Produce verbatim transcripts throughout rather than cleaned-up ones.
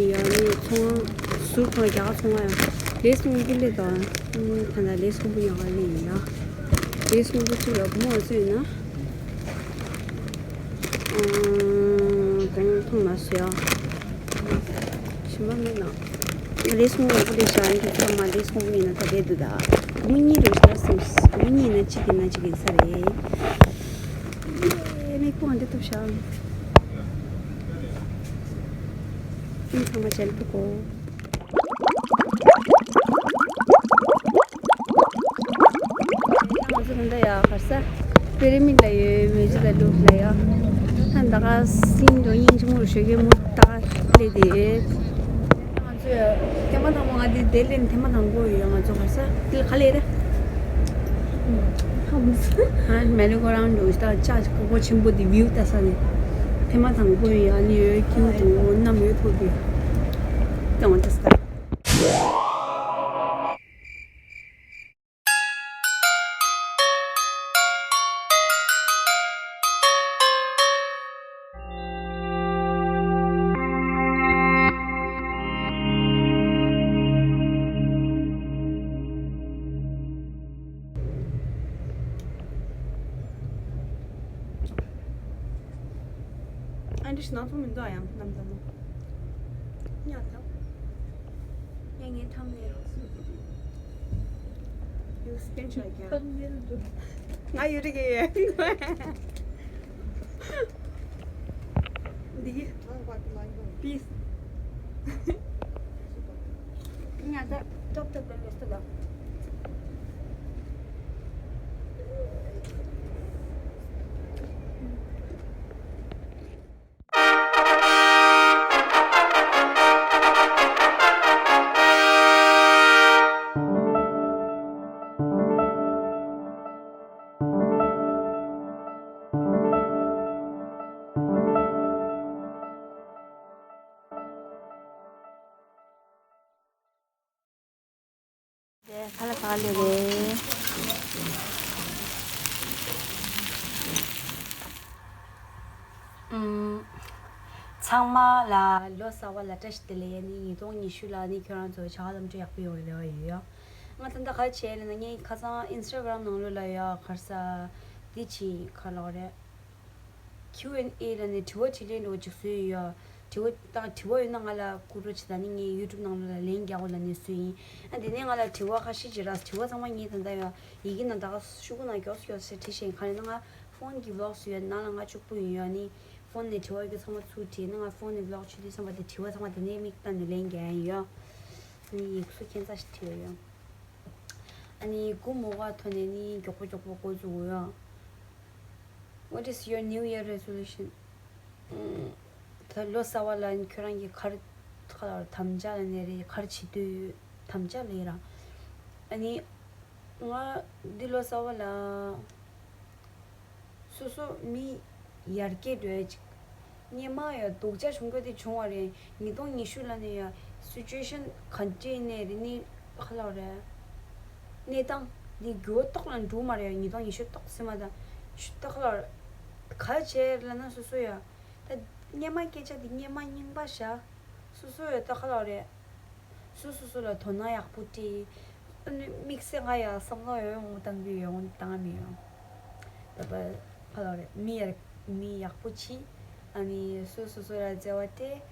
ཡང་ནི་ཚོང་ཟུར་ཚོང་རྒྱ་གར་ཚོང་བ་ཡང་ལས་སོང་པུ་ལས་དང་ད་ལྟ་ལས་སོང་པུ་ཉག་ག་ལས་ཡིན་ཡང་ལས་སོང་པུ་ཚུར་ལ་བུ་མོ་ཚོས་ན་གོང་མཐོང་མ་སོང་ཡང་ཞིམ་པ་མེད་ན་ལས་སོང་པུ་ལས་བྱ་འདི་ཚང་མ་ལས་སོང་པུ་ཡིན་ན་ད་བསྡད་འདུག་ད་བུ་མོ་གཉིས་རེད་ཤག་སེམས་བུ་མོ་གཉིས་ཡིན་ན་གཅིག་ཡིན་ན་གཅིག་ཡིན་ས་རེད། ཨེ་མིག་པོ་འདི་ཐུབ་ཤག་ཨིན་ཚང་མ་ཅན་པུ་གོ། ང་ཚོ་ད་ལྟ་ཡ་གར་ས་པི་ར་མིད་ལ་ཡོད། མེ་ཇི་ལ་ལུག་ལ་ཡ། ད་ད་ག་སིན་འགྲོ་སྙིང་རྗེ་མོ་རུ་ཞོགས་ཀས་མུ་ད་ག་ལས་དེ་ཡོད། ང་ཚོ་ཡ་ཐེངས་མ་དང་པོ་ང་འདི་དེ་ལས་ཐེངས་མ་དང་པོ་ཡོད། ང་ཚོ་གར་ས་དེ་ག་ལས་རེད། ཧ་མ་སི། ཨ་མེ་རི་ཀོ་རའུན་ཌི་འདུག་ད་ཅག་ཀོ་ཀོ་ཆེན་པོ་དེ་བིའུ་ལྟ་ས་ནས་ཐེངས་མ་དང་པོ་ཡོད། ཨ་ནི་ཡོད་ཁྱིམ་དུ་གནམ་ཡོད་ཐོག་དེ་ད་ང་ལྟ་ས། ཨ་འདྲི་ཞིག་ནང་ཐོག་མི་འདུག་ཨ་ཡང་ནམ་ད་ནོ། ཉག་ཐག་ཉག་ངའི་ཐམ་ནེལ། ཡུ་སི་ཀེན་ཤོ་ཡ། ཐམ་ནེལ་འདུག་ང་ཡུ་རི་གེ་ཡོད། འདི་གི། པིས། ཉག་ད་ཊོབ་ཊོབ་ལ་ལེ་སྟོ་ལ། དེ་ཁ་ལག་ཟ་ག་སླེབས་རེད། ཨུམ། ཚང་མ་ལ་ལོ་གསར་པ་ལ་བཀྲ་ཤིས་བདེ་ལེགས། ནི་ཉིས་སྟོང་ཉི་ཤུ་ལ་ནི་ཁྱོད་རང་ཚོ་བྱ་བ་ལམ་འགྲོ་ཡག་པོ་ཡོང་བའི་རེ་བ་ཡོད་ཡ། ང་ད་ལྟ་ག་བྱས་ལ་ན་ངས་ཁ་སང་ཨིན་སི་ཊ་གྷ་རམ་ནང་ལོགས་ལ་ཡ་གར་ས་འདི་ཅི་ག་ལོག་རེད། ཁིའུ་ཨེན་ཨེ་ལ་ནི་དྲི་བ་དྲིས་ལན་འདྲ་བོ་ཅིག་བཟོས་ཡོད། དྲི་བ་དང་དྲི་བ་ཡོད་ན་ང་ལ་བསྐུར་རོགས་བྱེད་དང་ནི་ངའི་ཡུ་ཊུབ་ནང་ལ་ལན་རྒྱག་འོ་ལ་ནི་བཟོས་ཡིན། ཨ་དེ་ནས་ང་ལ་དྲི་བ་ཁ་ཤས་ཅིག་རག་དྲི་བ་ཚང་མ་ངས་ད་ལྟ་ཡོད་ཡི་གེ་ནང་ད་ག་ཤོག་གུ་ནང་མགྱོགས་སུ་མགྱོགས་སུ་བྲིས་ཤིང་ག་རེ་ན་ང་ཕོན་གྱི་ཝི་ལོག་བཟོས་ཡོད། ནང་ལ་ང་གཅིག་པུ་ཡིན་ཡོད་ནི་ཕོན་ནས་དྲི་བ་ཡི་གེ་ཚང་མ་ཚུར་བྲིས་ནི་ང་ཕོན་ནས་ཝི་ལོག་བྱེད་དུས་ཚང་མ་དེ་དྲི་བ་ཚང་མ་དེ་ནས་མིག་ལྟ་ནས་ལན་རྒྱག་ཡ་ཡིན་ཡོད། ནི་ཡིག་གཟུགས་ཁྱད་མཚར་ཞིག་བྲིས་ཡོད་ཡོད། ཨ་ནི་སྒོ་མོ་བ་ཐོན་ནས་ནི་མགྱོགས་པོ་མགྱོགས་པོ་འགོ་བཙུགས་ཡོད། What is your New Year resolution? ད་ལོ་གསར་བ་ལ་ཁྱོད་རང་གི་ག་རེ་ག་ལ་དམ་བཅའ་ལ་ནས་རེད། ག་རེ་བྱེད་འདོད་ཡོད། དམ་བཅའ་ལ་ཡིན་ར། ཨ་ནི་ང་འདི་ལོ་གསར་བ་ལ་སོ་སོ་མི་ཡར་རྒྱས་འགྲོ་ཡ་ཅིག་སྔོན་མ་ཡང་སྡུག་ཅག་བྱུང་རྒྱུ་དེ་བྱུང་བ་རེད། ཉིས་སྟོང་ཉི་ཤུ་ལ་ནས་ཡང་སི་ཅུ་ཨེ་ཤན་ག་འདྲ་ཡིན་ནའི་རེད་ནི་ཧ་ལོ་རེད། གནས་སྟངས་འདི་འགྱུར་བ་ཏོག་ལ་འགྲོ་མ་རེད། ཉིས་སྟོང་ཉི་ཤུ་ཏོག་ཟེར་མ་དང་ཞུ་ཏོག་ལ་ག་བྱས་ལ་ན་སོ་སོ་ཡ་ད་སྔོན་མ་སྐད་ཆ་འདི་སྔོན་མ་རྙིང་པ་བཞག་སོ་སོ་ཡ་ད་ཧ་ལོ་རེད། སོ་སོ་སོ་ལ་དོ་སྣང་ཡག་པོ་སྤྲད། ཨ་ནི་དམིགས་བསལ་ང་ཡ་བསམ་བློ་ཡོད་ཡོང་བཏང་རྒྱུ་ཡོད་ཡོང་བཏང་མི་ཡོང་། ད་པ་ཧ་ལོ་རེད། མི་ཡར་མི་ཡག་པོ་བྱེད། ཨ་ནི་སོ་སོ་སོ་ལ་བརྩེ་བ་སྤྲད།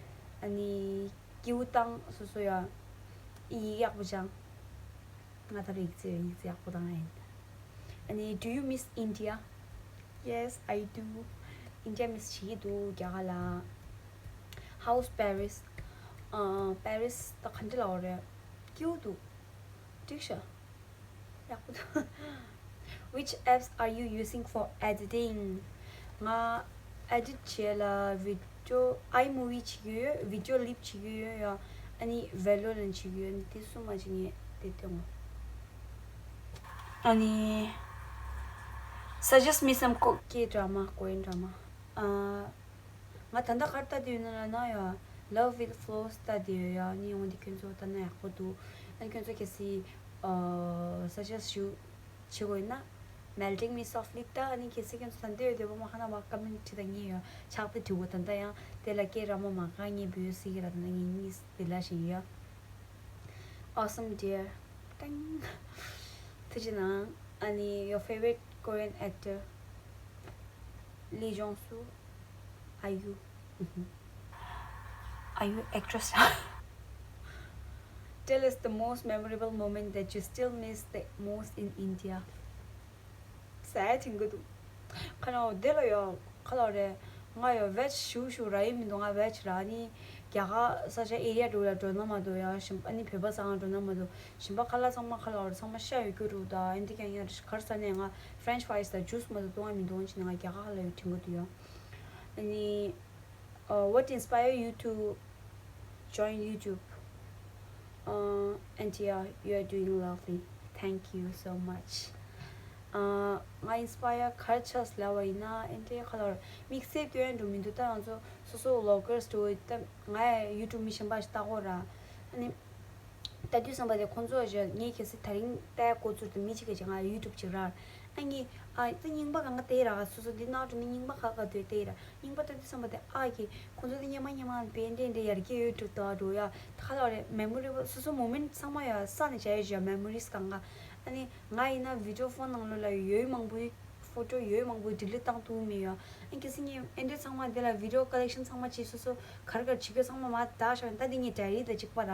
ཨ་ནི་སྐྱིད་པོ་བཏང་སོ་སོ་ཡ། ཡིག་ཡག་པོ་སྦྱང་། ང་ད་རེས་ཡིག་ཚད་ཡིག་ཚད་ཡག་པོ་བཏང་ཡིན། ཨ་ནི་do you miss India? Yes, I do. India miss བྱེད་ཀྱི་འདུག་རྒྱ་གར་ལ། How's Paris? ཨ་པེ་རིས་ད་ག་འདྲ་ལབ་རེད། སྐྱིད་པོ་འདུག་འགྲིག་ཤག་ཡག་པོ་འདུག Which apps are you using for editing? ང་edit བྱེད་ལ་video iMovie བྱེད་ཀྱི་ཡོད། Video Leap བྱེད་ཀྱི་ཡོད་ཡ། ཨ་ནི་Velo ལ་བྱེད་ཀྱི་ཡོད། ཨ་ནི་དེ་གསུམ་མ་བྱེད་ངེས་དེ་སྟོན། ཨ་ནི་suggest me some Ko- K drama, Korean drama. ཨ། ང་ད་ལྟ་ག་རེ་ལྟ་བསྡད་ཡོད་ན་ལབ་ན་ཡ། Love with Flaws ལྟ་བསྡད་ཡོད་ཡ། ཨ་ནི་འོ་འདི་ཁྱོད་ཚོ་ལྟ་ན་ཡག་པོ་འདུག་ཨ་ནི་ཁྱོད་ཚོ་གལ་སྲིད་ཨ་suggest ཞུ་བྱེད་དགོས་ཡོད་ན། Melting Me Softly ད་ཨ་ནི་གལ་སྲིད་ཁྱེད་ཚོ་ད་འདོད་འདོད་པ་མ་ཁ་ན་བ་ཀ་མེན་ཊི་ད་ངེས་ཡོད་ཕྱག་དེ་དྲི་བོ་ད་ད་ཡང་དེ་ལ་སྐད་ར་མོ་མ་གང་ངེས་བུ་ཡོད་སྲིད་ཀྱི་ར་ད་ད་ངེས་གཉིས་དེ་ལ་བཞིན་ཡོད། Awesome dear. ཏང་། ཐུགས་རྗེ་གནང་། ཨ་ནི་your favorite Korean actor Lee Jong Soo. Are you? Are you actress? Tell us the most memorable moment that you still miss the most in India. ཟས་དྲན་གི་འདུག་ཁ་ནོ་དེ་ལ་ཡོ་ཁ་ལོ་རེ། ང་ཡོ་བེ་ཇི་ཞུ་ཞུ་ར་ཡི་མི་འདུག་ང་བེ་ཇི་ར་ནི་རྒྱ་གར་ས་ཆ་ཨེ་རི་ཡ་འགྲོ་ལ་འགྲོ་ན་མ་འདུག་ཡ་ཞིམ་ཨ་ནི་བོད་པ་ཚང་འགྲོ་ན་མ་འདུག་ཞིམ་པ་ཁ་ལ་ཚང་མ་ཁ་ལོ་རེ་ཚང་མ་ཤ་ཡོད་རྒྱུ་རུ་ད་ཨེ་འདི་ཀྱང་ཡ་གར་ས་ནས་ང་French fries དང་juice མ་འདུག་བཏུང་བ་མི་འདུག་ཅི་ནས་ང་རྒྱ་གར་ཁ་ལ་ཡོ་དྲན་གི་འདུག་ཡ། ཨ་ནི། Uh, what inspired you to join YouTube? Uh, Antia, you are doing lovely. Thank you so much. Uh, ང་inspire གར་ཆགས་ལ་བ་ཡིན་ན་ཨེ་འདྲའི་ཁ་ལོར་དམིགས་བསལ་སྟོན་འགྲོ་མི་འདུག་ད་ང་ཚོ་སོ་སོ་vloggers འགྲོ་ད་ང་YouTube མི་གཞན་པ་ཞིག་ལྟ་གོ་ར། ཨ་ནི། ལྟ་དུས་བསམ་པ་དེ་ཁོང་ཚོ་ཞེས་ངས་གལ་སྲིད་ད་རིང་ལྟ་འགོ་ཚུགས་དུས་མི་གཅིག་གིས་ང་YouTube ཅིག་རག་ཨ་ནི་ཨ་ད་རྙིང་པ་གང་ག་དེ་རག་སོ་སོ་འདི་ནང་དུ་ནི་རྙིང་པ་ག་ག་དུས་དེ་རག་རྙིང་པ་ལྟ་དུས་བསམ་པ་དེ་ཨ་གི་ཁོང་ཚོ་དེ་སྙེ་མ་སྙེ་མ་བེ་འདྲེ་འདྲེ་ཡར་རྒྱས་ཡོད་འགྲོ་ད་འགྲོ་ཡ་ད་ཁ་ལོ་རེ་memory སོ་སོ་moment ཚང་མ་ཡ་ས་ནས་བྱ་ཡོད་ཅིག་ཡ་memories གང་ག་ཨ་ནི་ང་ཡིན་ན་video phone ནང་ལོགས་ལ་ཡོད་མང་པོ་photo ཡོད་མང་པོ་delete བཏང་ཐུབ་མེད་ཡ་ཨ་གལ་སྲིད་ངས་ཨེ་འདྲེ་ཚང་མ་དེ་ལ་video collection ཚང་མ་བྱས་སོ་སོ་གར་གར་བྱེད་དགོས་ཚང་མ་མ་དག་ཤག་ད་དེ་ངའི་diary དང་གཅིག་པ་ར།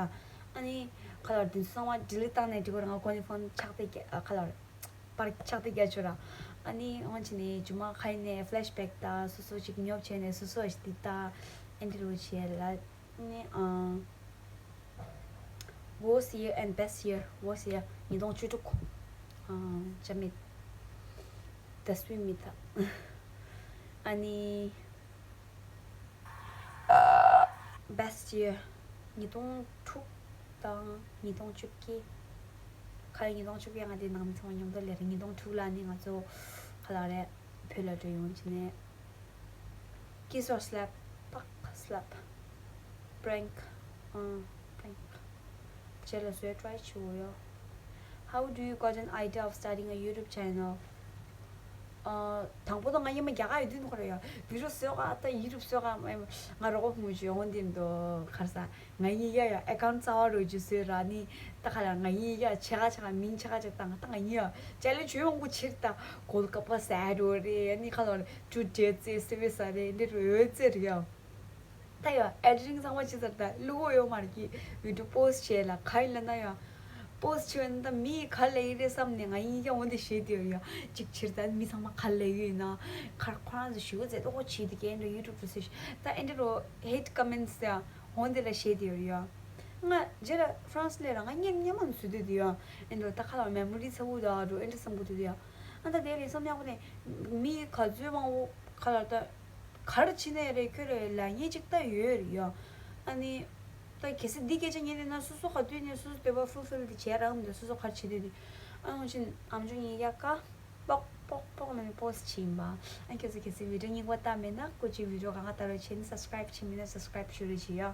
ཨ་ནི་ཁ་ལར་དེ་ཚོ་ཚང་མ་delete བཏང་ནས་འགྲིག་གོ་རང་ཁོ་ནི་phone ཆག་སྟེ་རྒྱ་ཁ་ལར་པར་ཆག་སྟེ་རྒྱ་ཆོ་ར། ཨ་ནི་འོན་ཆེ་ནས་ཇུ་མ་ཁ་ཡིན་ནས་flashback ད་སོ་སོ་ཅིག་ཉོབ་བྱས་ནས་སོ་སོ་ཞིག་དེ་ད་ཨེ་འདྲེ་རུ་བྱས་ལ་ནི་ཨང་། Worst year and best year. Worst year ཉིས་སྟོང་བཅུ་དྲུག་ཨང་ཅ་མེད་ད་སུའི་མི་ད་ཨ་ནི། Best year ཉིས་སྟོང་དྲུག་དང་ཉིས་སྟོང་བཅུ་དགུ་ཁ་ལ་ཉིས་སྟོང་བཅུ་དགུ་ང་དེ་ནང་མི་ཚང་མ་མཉམ་དུ་ལས་རེད། ཉིས་སྟོང་དྲུག་ལ་ནི་ང་ཚོ་ཁ་ལག་རེད་བོད་ལ་འགྲོ་ཡོང་བྱས་ནས། Kiss or slap. ཕག slap. Prank. ཨང་prank. རྗེས་ལ་བཟོས་try བྱེད་འོ་ཡོ། How do you got an idea of starting a YouTube channel? ཨ། དང་པོ་དང་ང་ཉི་མ་རྒྱ་གར་ཡོད་དུས་ནོ་ཁོ་ར་ཡོ། video བཟོས་ག་ད་YouTube བཟོས་ག་ང་རོགས་པ་མོ་ཅིག་འོང་དེ་མི་འདུག་གར་ས། ང་ཉི་ཡ་ཡ་account རྩ་བ་རུ་ཅིག་བཟོས་ར་ནི། ད་ཁ་ལ་ང་ཉི་ཡ་ཆེ་ག་ཆེ་ག་མིང་ཆེ་ག་ཆེ་ག་བཏང་ད་ང་ཉི་ཡ་ཅ་ལེ་ཇུས་མང་པོ་ཕྱིར་ད་གོལ་ཀ་པ་ཟེར་རོ་རེད་ནི་ཁ་ལ་ཅུ་ཇེ་ཙེ་སི་བི་ས་རེད་འདི་རུ་ཡོད་ཙེ་རེད་ཡ། ད་ཡ་editing ཚང་མ་ཅི་ཟེར་ད་ལུ་གོ་ཡོད་མ་རེད་ཀི་video post བྱས་ལ་ག་ཡིན་ལ་ན་ཡ། post བྱས་ན་ད་མི་ག་ལ་ཡི་རེད་བསམ་ནས་ང་ཡིན་ཀྱང་འོན་ཏེ་བྱེད་དེ་ཡོད་ཡ། གཅིག་ཕྱིར་ད་མི་ཚང་མ་ག་ལ་ཡོད་ན་ཁར་ཁོ་རང་ཚོ་ཞུ་གི་ཚེ་ཏོ་གོ་བྱེད་དེ་ཀྱེ་འགྲོ་YouTube དུ་སེ་ད་ཨེ་འདྲ་རོ་hate comments ཡ་འོན་ཏེ་ལ་བྱེད་དེ་ཡོད་ཡ། ང་རྗེས་ལ་France ལས་ར་ང་ཉེམ་ཉེམ་མ་ནས་སུ་དུས་དུ་ཡ། ཨེ་འདྲ་ད་ཁ་ལ་memory ཚ་བོ་ད་འགྲོ་ཨེ་འདྲ་བསམ་གི་དུས་དུ་ཡ། ཨ་ད་དེ་ལས་བསམ་ཡག་པོ་ནས་མི་ག་ཚོད་མང་བོ་ག་ལ་ད། གར་ཕྱིན་ནས་རེད་ཁྱོད་རེད་ལ་ངས་ཅིག་ལྟ་ཡོད་རེད་ཡ། ཨ་ནི། ད་གལ་སྲིད་འདི་སྐད་ཆ་ཉན་དེ་ན་སོ་སོ་ག་དུས་ནས་སོ་སོ་འདོད་པ་fulfill དེ་བྱས་རག་མི་འདུག་སོ་སོ་གར་བྱེད་དུས་དེ། ཨ་ནི་ཕྱིན་ཨམ་ཅོག་ཉིས་ཀ་པོག་པོག་པོག་ལ་ནི་post བྱས་ཡིན་པ། ཨ་ནི་ཁྱེད་ཚོ་གལ་སྲིད་video རྙིང་པ་ལྟ་མེད་ན་སྐུ་མཁྱེན་video གང་ག་ལྟ་རོགས་བྱས་ནི་subscribe བྱས་མེད་ན་subscribe ཞུ་རོགས་བྱེད་ཡ།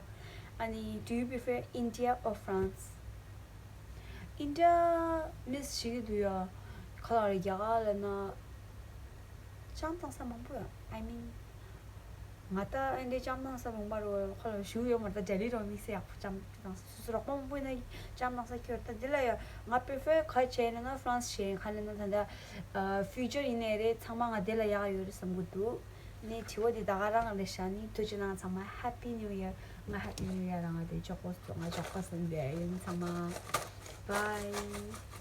ཨ་ནི་do you prefer India or France? India miss བྱེད་ཀྱི་འདུག་ཡ། ག་ལ་རེད་རྒྱ་གར་ལ་ན། ཅང་བཏང་ས་མང་པོ་ཡོད། I mean ང་ད་ཨེ་འདྲའི་ཅང་བཏང་ས་མང་པོ་རོ་ཁོ་ལ་ཞུ་ཡོད་མ་རེད། ད་ལྡི་ལི་རོ་དམིགས་བསལ་ཡག་པོ་ཅང་བཏང་ས་སོ་སོ་རོགས་པ་མང་པོ་ཡིན་ན་ཅང་བཏང་ས་ཁྱོད་ད་འདི་ལ་ཡ་ང་prefer ག་བྱས་ན་ན་France བྱས་ག་ལ་ན་ད་ད་future ཡིན་ནའི་རེད་ཚང་མ་ང་འདི་ལ་ཡག་ཡོད་རེད་བསམ་གི་འདུག་ནས་དྲི་བ་འདི་ད་ག་རང་ལ་ཤ་ནི་ཐུགས་རྗེ་གནང་ཚང་མ། Happy New Year ང་Happy New Year རང་ང་དེ་ཅོག་པོ་ང་ཅོག་པོ་སེམས་པའི་ཡིན་ཚང་མ། Bye.